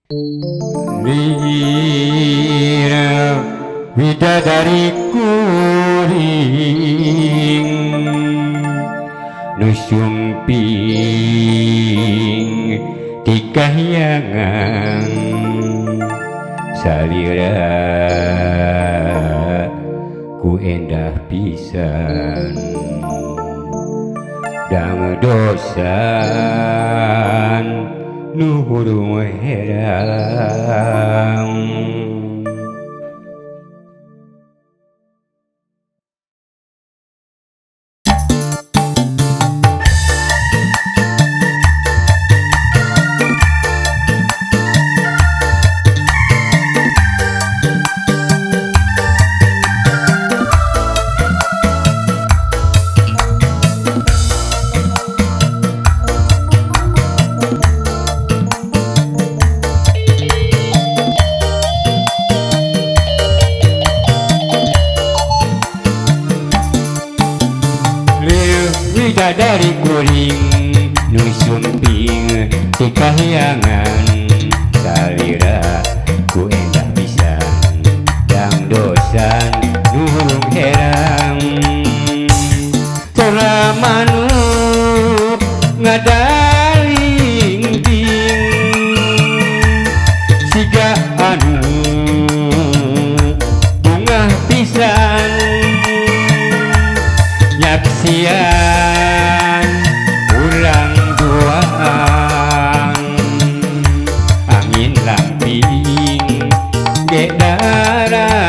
Lir widadari kuring nu sumping ti kahyangan salira ku endah pisan dang dosan nu hurung herang. Widadari kuring nu sumping ti kahyangan salira ku endah pisan dang dosan nu hurung herang. Cara manuk ngadaling-ding siga anu bungah pisan nyaksian urang duaan angin lamping ge daratang.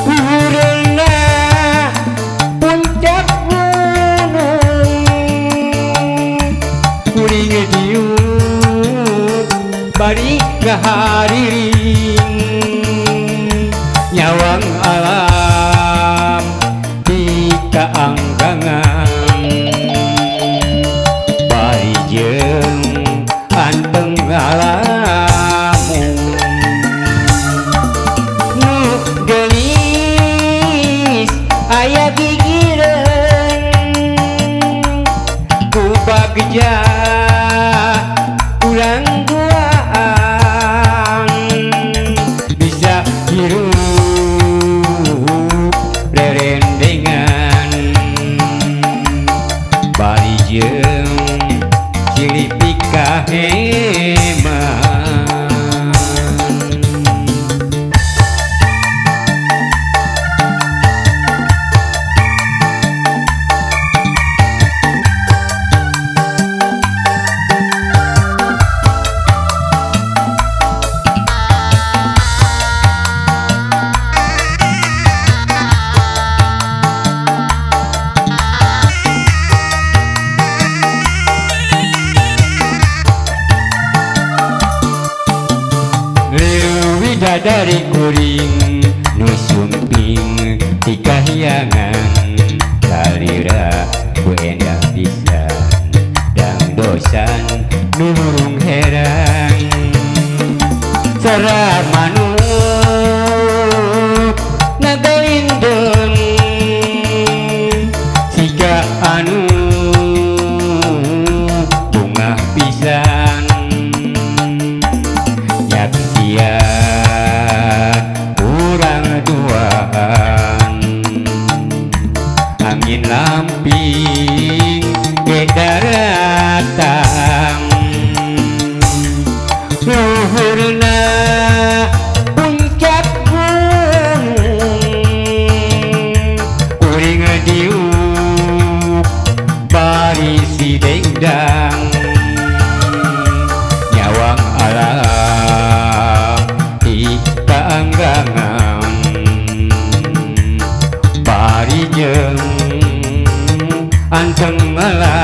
Luhurna puncak gunung kuring diuk bari ngahariring nyawang alam di kaanggangan bari jeung anteng ngalamun nu geulis aya gigireun ku bagja urang duaan bisa hirup rerendengan bari jeung silih pikaheman. Widadari kuring nu sumping ti kahyangan salira ku endah pisan dang dosan nu hurung herang. Cara manuk ngagalindeng siga anu bungah pisan nyaksian urang duaan angin lamping ge daratang. Luhurna puncak gunung kuring diuk bari sidengdang nyawang alam di kaanggangan bari jeung anteng ngalamun.